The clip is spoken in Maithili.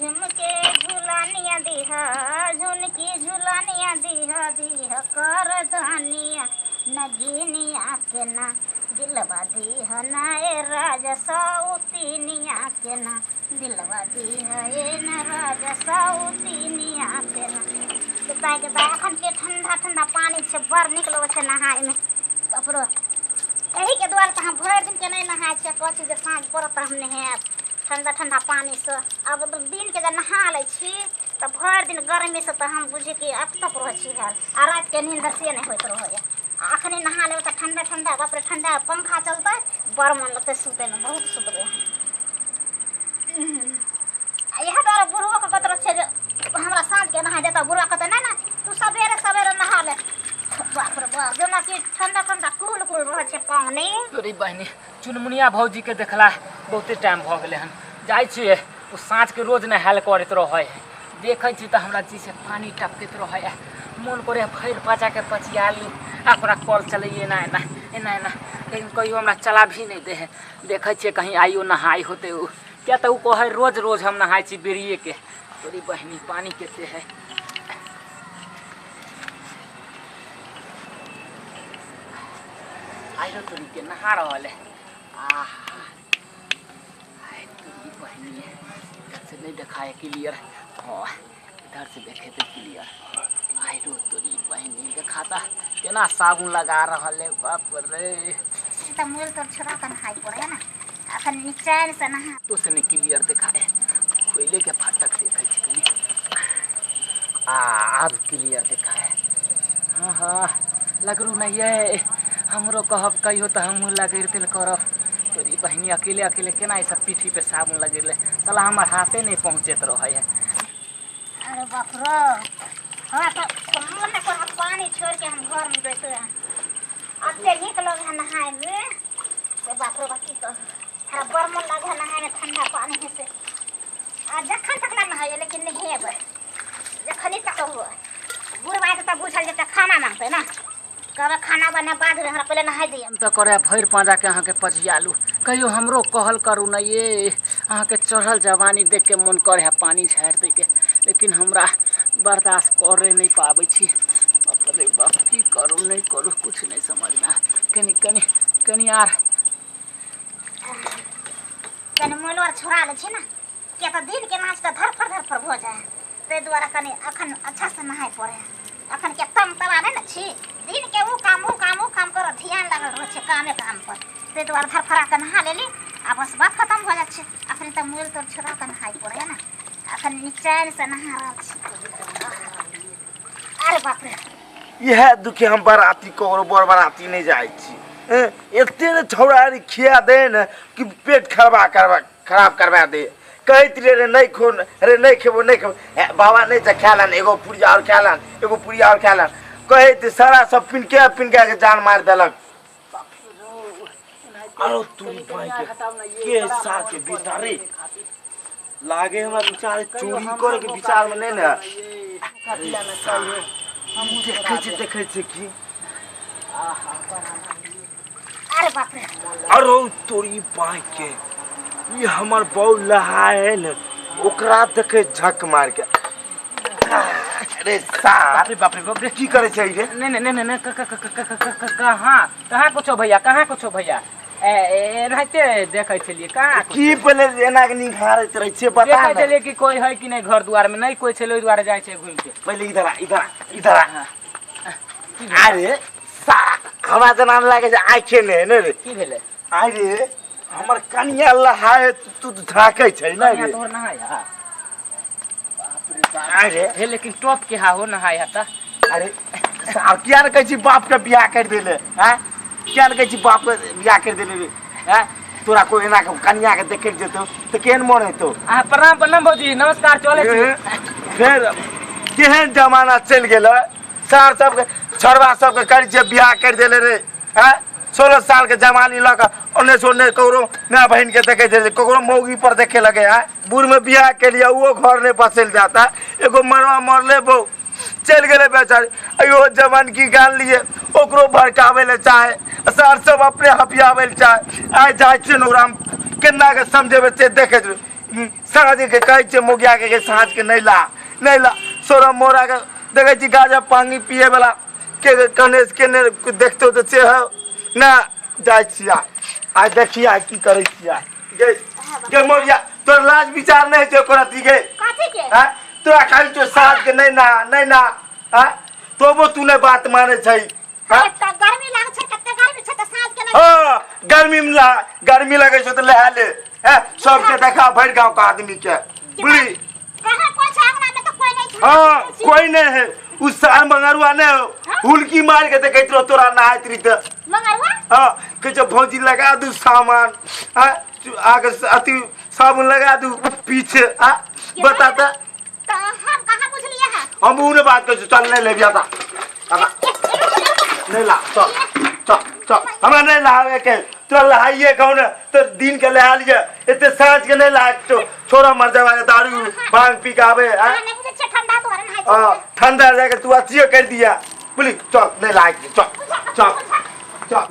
झुमके झुलनिया दिह झुनकी झुलनिया दिह दिह कर धनिया नगिनिया के ना दिलवा दिह ना ए राजा सौतिनिया के ना दिलवा दिह ए न राजा सौतिनिया के ना। के ताय अखन के ठंडा ठंडा पानी छै, बड़ नीक लगै छै नहायमे। कपड़ो एही के दुआरे तऽ हम भरि दिन के नहि नहाय छियै, कहै छी जे साँझ पड़त तऽ हम नहायब ठंडा ठंडा पानीसँ। आब दिन के जे नहा लै छी तऽ भरि दिन गर्मीसँ तऽ हम बुझी कि अकतप रहै छी हाल, आ रातिके नींद से नहि होइत रहैए। आ अखनी नहा लेबै तऽ ठंडा ठंडा, बाप रे, ठंडा पंखा चलतै, बड़ मन लगतै सुतैमे, बहुत सुतबै हम। आ इएह दुआरे बुढ़बोके कहैत रहै छियै जे हमरा साँझके नहा जेतै, बुढ़बा कहतै नहि नहि तू सवेरे सवेरे नहा ले। बाप रे बाप, जेनाकि ठंडा ठंडा कुल कुल रहै छै पानी। तोरी बहिनी, चुनमुनिया भौजीके देखला बहुते टाइम भऽ गेलै हन। जाइ छियै, ओ साँझके रोज नहायल करैत रहै है, देखै छी तऽ हमरा जी से पानी टपकैत रहै है, मोन करै है भरि पचाके पचिया लू आ ओकरा कल चलैए एना एना एना एना, लेकिन कहियो हमरा चला भी नहि दै है। देखै छियै कहीं आइयो नहाय होतै ओ, किया तऽ ओ कहै रोज रोज हम नहाय छी बेरिएके। तोरी बहिनी, पानी कते है। आइरो तोरी के नहा रहल है। आहा, आइ तोरी बहिनी, इधर से नहीं देखा है क्लियर, हाँ इधर से देखे तो क्लियर। आइरो तोरी बहिनी, देखाता केना साबुन लगा रहल है, बाप रे। तऽ मोल तोर छोड़ा कऽ नहाय पड़े ने, अखन निचैन से नहा। तो से नहीं क्लियर देखा है, खोले के फटक देखै छी कनी, आ आब क्लियर देखा है। हाँ हाँ लगरू नहीं है, हमरो कहब कहियो तऽ हमहूँ लगेर तेल करब। तोरी बहिनी, अकेले अकेले केना ई सब पीठी पे साबुन लगेले, साला हमर हाथे नहीं पहुँचैत रहै है। अरे बाप रे, हमरा तऽ मन नहि करत पानी छोड़ि के हम घर में जैते हैं, एते नीक लगे है नहाय में से बाप रे बाप की कहू, हमरा बड़ मन लगे है नहाय में ठंडा पानी है से। आ जखन तक ना नहाइए लेकिन नहेबै जखनी तक हो। बुढ़बा के तऽ बुझल जेतै खाना मांगतै ना, कहबै खाना बना बाद में, हमरा पहिले नहाय दिअ। हम तऽ करे भरि पाँजाके अहाँके पजियालू, कहियो हमरो कहल करू ने ये, अहाँके चढ़ल जवानी देख के मन करे है पानी झाड़ि दैके, लेकिन हमरा बर्दाश्त करे नहीं पाबै छी। बाप रे बाप, की करू नहीं करू कुछ नहीं समझमे आयल। कनी कनी कनी आर कनी मोल आर छोड़ा लै छी ना, किया तऽ दिन के नाच तऽ धरफड़ धरफड़ भऽ जाइ है, ताहि दुआरे कनी अखन अच्छा से नहाय पड़े है। अखन के तम तवा नहि ने छी, दिन के ऊ काम ऊ काम ऊ काम करऽ ध्यान लागल रहै छै कामे काम पर, ताहि दुआरे धरफड़ा के नहा लेली आ बस बात खतम भऽ जाइ छै। अखन तऽ मोल तोल छोड़ा कऽ नहाय पड़े है ना, अखन निचैन से नहा रहल छी। अरे बाप रे, इएह दुखे हम बराती ककरो बर बराती नहि जाइ छी। हैं, एते ने छौड़ा रे खिया दे ने कि पेट खराब करबा खराब करवा दे। कहैत रहे रे नहीं खो रे, नहीं खेबो नहीं खेबो, ए, बाबा नहीं तऽ खा लान एगो पूरी और खा लान, एगो पूरी और खा लान, कहैत सारा सब पिनके पिनके के जान मार देलक। अरे तू के सार के बेटा रे, लागे हमरा विचार चोरी करे के विचार में नहीं ने। देखै छी देखै छी की। अरे बाप रे, अरे तोरी बाई के, ई हमर बौ लहाए ने ओकरा देखे झक मार के। अरे सार, बाप रे बाप रे बाप रे, की करे छै रे? नहीं नहीं नहीं नहीं, क- क- क- क- क- क- कहाँ कहाँ कुछो भैया, कहाँ कुछो भैया, ए ए, एनाहिते देखै छलियै। कहाँ कुछो? की पहिले एना के निहारैत रहै छियै बता देखै ने। छलियै कि कोई है कि नहीं घर दुआर में, नहीं कोई छलै ओहि दुआरे जाइ छै घुमि के। पहिले इधर आ, इधर आ, इधर आ। हाँ। की भेलै? अरे सा हमरा जेना लागे छै आँखे नहि है ने रे। की भेलै? अरे हमर कनिया लहाए तू तू झाँकै छै ने कनिया रे। तोहर नहाय हा? अरे हे लेकिन टॉप के हा हो नहाय हा तऽ। अरे सार किया ने कहै छी बाप के बियाह कर देले हैं, किया ने कहै छी बाप के बियाह कर देले रे हैं, तोरा कोई एना के कनिया के देखे जेतौ तऽ केहन मन हेतौ? अहाँ प्रणाम प्रणाम भौजी, नमस्कार, चलै छी। फेर केहन जमाना चलि गेलै, सार सबके छोड़वा सबके करै छियै बियाह कर देले रे हैं, 16 साल के जवानी लऽ कऽ ओन्ने से ओन्ने ककरो माय बहिन के देखे छै, ककरो मौगी पर देखे लगे है। बूढ़ में बियाह के लिए वो घर नहीं बसल जाता, एगो मरवा मरले बहु चलि गेलै बेचारी, अयो जवान की गान लिए ओकरो भड़काबै लए चाहे, सर सब अपने हपियाबै लए चाहे। आइ जाइ छियै ने ओकरा हम केना के समझेबै से देखै छियै। साँझ के कहै छियै मोगिया के साँझ के नहि ला नहि ला सोरा मोरा के देखै छी गाजा पानी पिए वाला के कने के ने देखतो तऽ से हो ना जाइ छियै आइ देखिए आइ की करै छियै गे गे मोगिया तोर लाज विचार नहि छै ओकरा दी गे कथी के हैं तोरा खाली तो साँझ के नहि ना नहि ना हैं तोबो तू नहि बात मानै छै हैं तऽ गर्मी लागै छै कते गर्मी छै तऽ साँझ के नहि हाँ गर्मी में ला गर्मी लगे छौ तऽ लहा ले हैं सबके देखा भरि गांव के आदमी के बुझली कहाँ कोई छै अंगना में तऽ कोई नहीं छै हाँ कोई नहीं है उस साल मंगरुआ नहीं हो हुलकी मार के देखैत रहो तोरा नहाइत रही तऽ मंगरुआ हाँ कहै छौ भौजी लगा दू सामान हाँ आगे से अथी साबुन लगा दू पीछे हाँ बता तऽ तऽ हम कहाँ बुझलियै है हम ऊ ने बात करै चल नहीं लेबिया ता नहीं ला चल चल चल हमरा नहीं लहावे के तोरा लहाइए कहू ने तो दिन के लहा लिए एते साँझ के नहीं लहा तो छोरा मर जावा दारू भांग पी के आवे हैं? अहाँ नहि बुझै छियै ठंडा दुआरे नहाय हाँ, छियै ठंडा जाके तू अथियो कर दिया बोली चल नहीं लहाए के चल चल